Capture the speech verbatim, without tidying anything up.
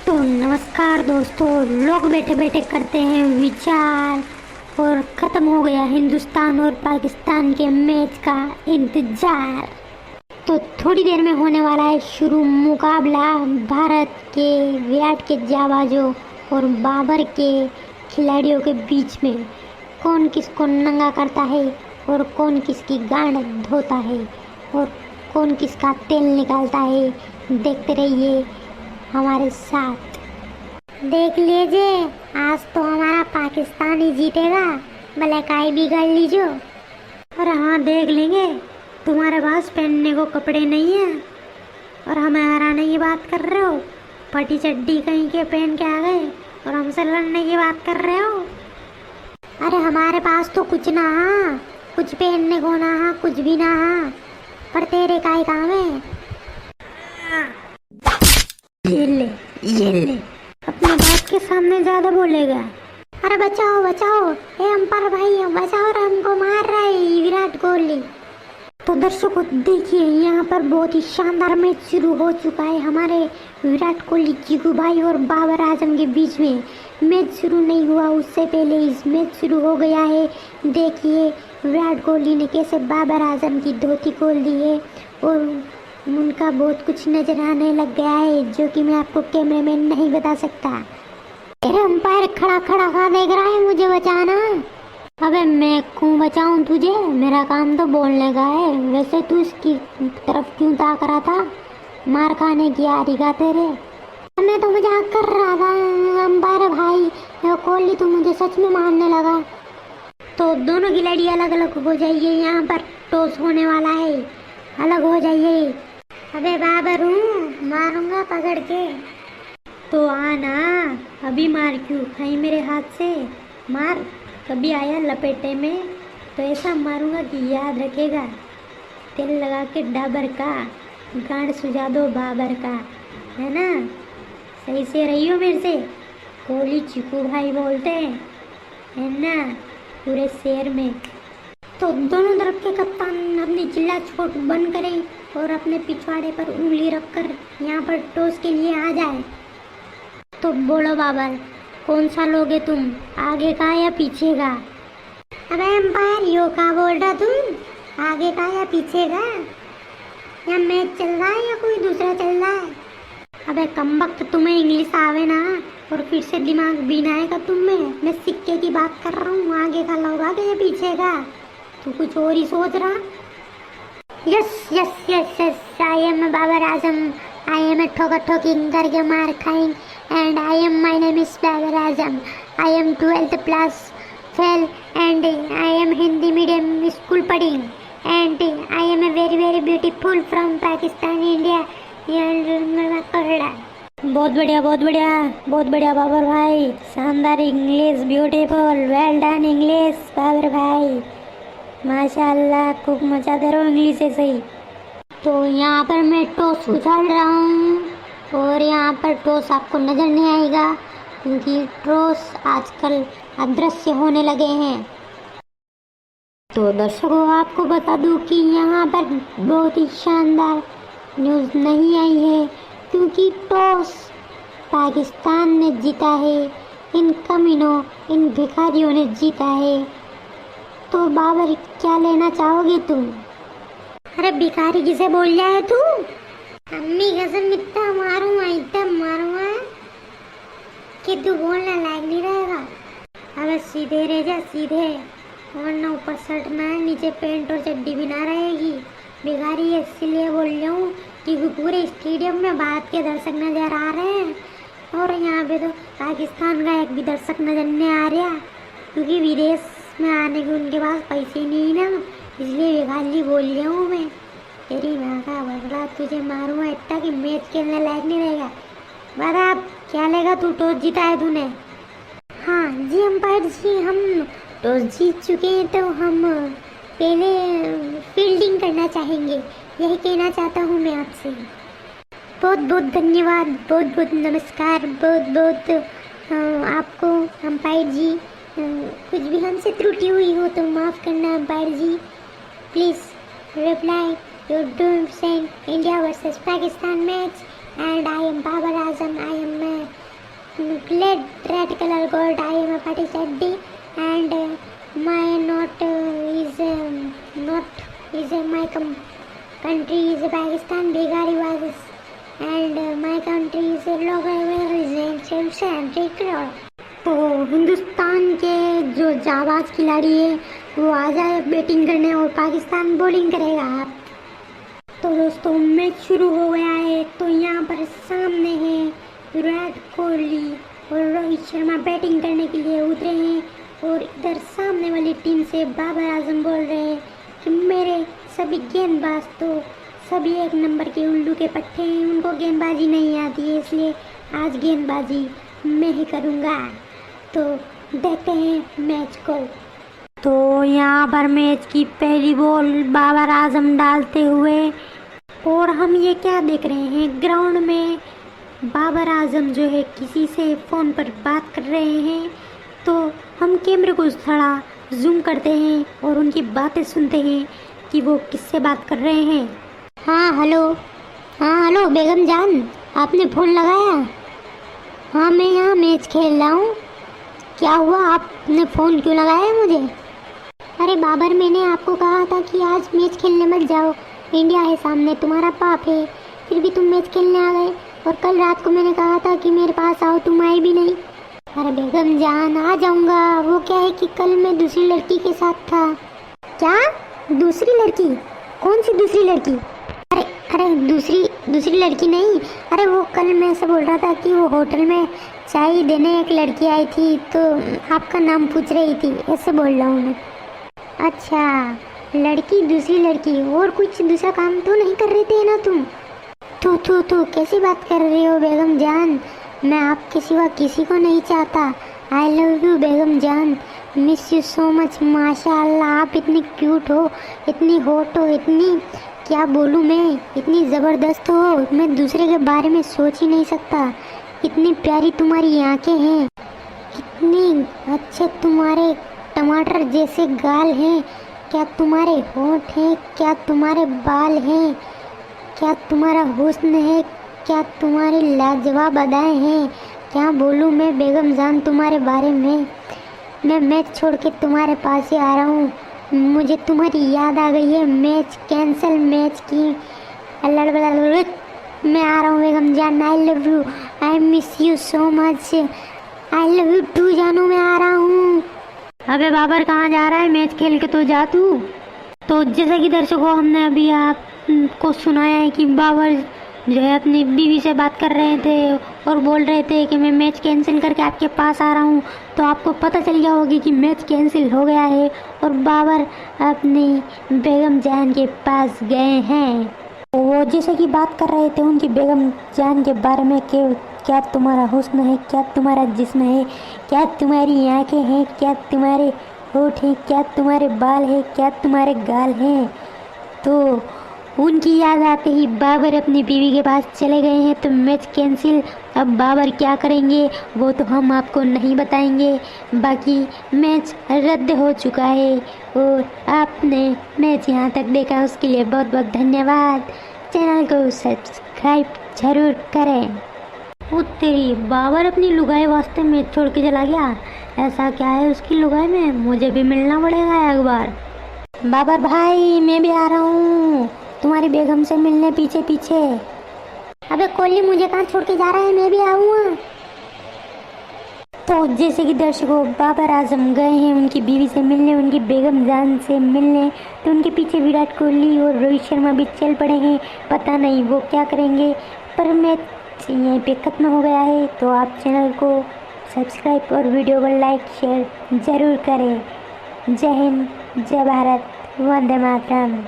तो नमस्कार दोस्तों, लोग बैठे बैठे करते हैं विचार और खत्म हो गया हिंदुस्तान और पाकिस्तान के मैच का इंतजार। तो थोड़ी देर में होने वाला है शुरू मुकाबला भारत के विराट के जाबाजों और बाबर के खिलाड़ियों के बीच में। कौन किसको नंगा करता है और कौन किसकी गांड धोता है और कौन किसका तेल निकालता है, देखते रहिए हमारे साथ। देख लीजिए, आज तो हमारा पाकिस्तान ही जीतेगा, भले काई भी कर लीजिए। अरे हाँ, देख लेंगे, तुम्हारे पास पहनने को कपड़े नहीं है और हमें हराने की बात कर रहे हो। फटी चड्डी कहीं के पहन के आ गए और हमसे लड़ने की बात कर रहे हो। अरे हमारे पास तो कुछ ना हा, कुछ पहनने को ना हा, कुछ भी ना हा, पर तेरे काई काम है। ये ले, ये ले, अपने बाप के सामने ज्यादा बोलेगा। अरे बचाओ, बचाओ, ए अंपायर भाई, बचाओ रे, हमको मार रहा है ये विराट कोहली। तो दर्शकों देखिए, यहाँ पर बहुत ही शानदार मैच शुरू हो चुका है हमारे विराट कोहली, चीकू भाई और बाबर आजम के बीच में। मैच शुरू नहीं हुआ, उससे पहले इस मैच शुरू हो गया है। देखिए विराट कोहली ने कैसे बाबर आजम की धोती खोल दी है और उनका बहुत कुछ नजर आने लग गया है, जो कि मैं आपको कैमरामैन नहीं बता सकता। अरे अंपायर खड़ा खड़ा कहाँ देख रहा है, मुझे बचाना। अबे मैं क्यों बचाऊं तुझे, मेरा काम तो बोलने का है। वैसे तू इसकी तरफ क्यों ताक रहा था, मार खाने की आ रही का तेरे। मैं तो मजाक कर रहा था अंपायर भाई, ये कोहली तो मुझे सच में मारने लगा। तो दोनों खिलाड़ी अलग अलग हो जाइए, यहाँ पर टॉस होने वाला है, अलग हो जाइए। अबे बाबर हूँ, मारूंगा पकड़ के। तो आ ना, अभी मार क्यों खाई मेरे हाथ से, मार। कभी आया लपेटे में तो ऐसा मारूंगा कि याद रखेगा। तेल लगा के डाबर का, गांड सुझा दो बाबर का, है ना? सही से रहियो मेरे से, कोहली चीकू भाई बोलते हैं, है ना, पूरे शहर में। तो दोनों तरफ के कप्तान अपनी चिल्ला चोट बंद करें और अपने पिछवाड़े पर उंगली रखकर यहाँ पर टॉस के लिए आ जाए। तो बोलो बाबर, कौन सा लोगे तुम, आगे का या पीछे का? अबे अंपायर, यो का बोल रहा तू, आगे का या पीछे का? या मैच चल रहा है या कोई दूसरा चल रहा है? अबे कमबख्त, तुम्हें इंग्लिश आवे ना और फिर से दिमाग भी ना आएगा तुम में। मैं सिक्के की बात कर रहा हूँ, आगे का लोगा के या पीछे का? तू कुछ और ही सोच रहा। Yes, yes, yes, yes, I am Babar Azam. I am a ठोका ठोकिंग करके मार खाइंग, and I am, my name is Babar Azam. I am twelfth class fail and I am Hindi medium school पढ़िंग and I am a very very beautiful from Pakistan, India. बहुत बढ़िया, बहुत बढ़िया, बहुत बढ़िया बाबर भाई, शानदार English, beautiful, well done English Babar भाई, माशाल्लाह, खूब मजा करो इंग्लिश से सही। तो यहाँ पर मैं टॉस उछाल रहा हूँ और यहाँ पर टॉस आपको नजर नहीं आएगा क्योंकि टॉस आजकल अदृश्य होने लगे हैं। तो दर्शकों, आपको बता दूं कि यहाँ पर बहुत ही शानदार न्यूज़ नहीं आई है क्योंकि टॉस पाकिस्तान ने जीता है, इन कमीनों, इन भिखारियों ने जीता है। तो बाबर, क्या लेना चाहोगे तुम? अरे भिखारी किसे बोल रहा है तू? अम्मी कसम, इतना मारूंगा, इतना मारूंगा कि तू बोलने लायक नहीं रहेगा। अबे सीधे रह जा, सीधे, वरना ऊपर शर्ट ना है, नीचे पैंट और चड्डी भी ना रहेगी। भिखारी इसीलिए बोल रहा हूँ क्योंकि पूरे स्टेडियम में भारत के दर्शक नजर आ रहे हैं और यहाँ पे तो पाकिस्तान का एक भी दर्शक नजर नहीं आ रहा, क्योंकि विदेश में आने के उनके पास पैसे नहीं ना, इसलिए भिखारी बोल रहा हूँ मैं। तेरी माँ का बगला, तुझे मारूंगा इतना कि मैच खेलने लायक नहीं रहेगा। बता, अब क्या लेगा तू? टॉस जीता है तूने। हाँ जी अंपायर जी, हम टॉस जीत चुके हैं, तो हम पहले फील्डिंग करना चाहेंगे, यही कहना चाहता हूँ मैं आपसे। बहुत बहुत धन्यवाद, बहुत बहुत नमस्कार, बहुत बहुत, अ, आपको अंपायर जी, अ, कुछ भी हमसे त्रुटि हुई हो तो माफ़ करना umpire ji. Please reply your dreams and India versus Pakistan match, and I am Babar Azam, I am a Red, red colour gold I M A party चड्डी and my not is not is my com- country is Pakistan, Bihari was and my country is local is तो हिंदुस्तान के जो जाबाज खिलाड़ी है वो आ जाए batting करने और पाकिस्तान बॉलिंग करेगा। तो दोस्तों, मैच शुरू हो गया है। तो यहाँ पर सामने है विराट कोहली और रोहित शर्मा बैटिंग करने के लिए उतरे हैं और इधर सामने वाली टीम से बाबर आजम बोल रहे हैं कि मेरे सभी गेंदबाज तो सभी एक नंबर के उल्लू के पट्टे हैं, उनको गेंदबाजी नहीं आती है, इसलिए आज गेंदबाजी मैं ही करूँगा। तो देखते हैं मैच को। तो यहाँ पर मैच की पहली बॉल बाबर आजम डालते हुए, और हम ये क्या देख रहे हैं, ग्राउंड में बाबर आजम जो है किसी से फ़ोन पर बात कर रहे हैं। तो हम कैमरे को थोड़ा जूम करते हैं और उनकी बातें सुनते हैं कि वो किससे बात कर रहे हैं। हाँ हेलो, हाँ हेलो बेगम जान, आपने फ़ोन लगाया? हाँ, मैं यहाँ मैच खेल रहा हूँ। क्या हुआ, आपने फ़ोन क्यों लगाया मुझे? अरे बाबर, मैंने आपको कहा था कि आज मैच खेलने मत जाओ, इंडिया है सामने, तुम्हारा पाप है, फिर भी तुम मैच खेलने आ गए। और कल रात को मैंने कहा था कि मेरे पास आओ, तुम आए भी नहीं। अरे बेगम जान, आ जाऊंगा। वो क्या है कि कल मैं दूसरी लड़की के साथ था। क्या? दूसरी लड़की? कौन सी दूसरी लड़की? अरे, अरे दूसरी, दूसरी लड़की नहीं। अरे वो कल मैं ऐसे बोल रहा था कि वो होटल में चाय देने एक लड़की आई थी, तो आपका नाम पूछ रही थी, ऐसे बोल रहा हूँ मैं। अच्छा, लड़की, दूसरी लड़की, और कुछ दूसरा काम तो नहीं कर रहे थे ना तुम? थू, थू, थू, कैसी बात कर रही हो बेगम जान? मैं आपके सिवा किसी को नहीं चाहता। I love you बेगम जान, miss you so much। माशाअल्लाह, आप इतनी क्यूट हो, इतनी हॉट हो, इतनी, क्या बोलूँ मैं, इतनी ज़बरदस्त हो, मैं दूसरे के बारे में सोच ही नहीं सकता। इतनी प्यारी तुम्हारी आंखें हैं, इतने अच्छे तुम्हारे टमाटर जैसे गाल हैं, क्या तुम्हारे होंठ हैं, क्या तुम्हारे बाल हैं, क्या तुम्हारा हुस्न है, क्या तुम्हारी लाजवाब अदाएं हैं। क्या बोलूँ मैं बेगम जान तुम्हारे बारे में। मैं मैच छोड़ के तुम्हारे पास ही आ रहा हूँ, मुझे तुम्हारी याद आ गई है। मैच कैंसिल, मैच की लड़, लड़, लड़, मैं आ रहा हूँ बेगम जान। I love you, I miss you so much। I love you too जानू, मैं आ रहा हूँ। अबे बाबर, कहाँ जा रहा है? मैच खेल के तो जा तू। तो जैसा कि दर्शकों, हमने अभी आपको सुनाया है कि बाबर जो है अपनी बीवी से बात कर रहे थे और बोल रहे थे कि मैं मैच कैंसिल करके आपके पास आ रहा हूँ। तो आपको पता चल गया होगा कि मैच कैंसिल हो गया है और बाबर अपनी बेगम जान के पास गए हैं। वो जैसे कि बात कर रहे थे उनकी बेगम जान के बारे में कि क्या तुम्हारा हुस्न है, क्या तुम्हारा जिस्म है, क्या तुम्हारी आंखें हैं, क्या तुम्हारे होंठ हैं, क्या तुम्हारे बाल हैं, क्या तुम्हारे गाल हैं। तो उनकी याद आते ही बाबर अपनी बीवी के पास चले गए हैं। तो मैच कैंसिल। अब बाबर क्या करेंगे वो तो हम आपको नहीं बताएंगे, बाकी मैच रद्द हो चुका है। और आपने मैच यहाँ तक देखा, उसके लिए बहुत बहुत धन्यवाद। चैनल को सब्सक्राइब जरूर करें। वो तेरी, बाबर अपनी लुगाई वास्ते मैच छोड़ के चला गया। ऐसा क्या है उसकी लुगाई में, मुझे भी मिलना पड़ेगा एक बार। बाबर भाई, मैं भी आ रहा हूँ तुम्हारी बेगम से मिलने पीछे पीछे। अबे कोहली, मुझे कहाँ छोड़ के जा रहा है, मैं भी आऊँगा। तो जैसे कि दर्शकों, बाबर आजम गए हैं उनकी बीवी से मिलने, उनकी बेगम जान से मिलने। तो उनके पीछे विराट कोहली और रोहित शर्मा भी चल पड़े हैं। पता नहीं वो क्या करेंगे, पर मैच यहीं पे ख़त्म हो गया है। तो आप चैनल को सब्सक्राइब और वीडियो को लाइक शेयर ज़रूर करें। जय हिंद, जय भारत, वंदे मातरम।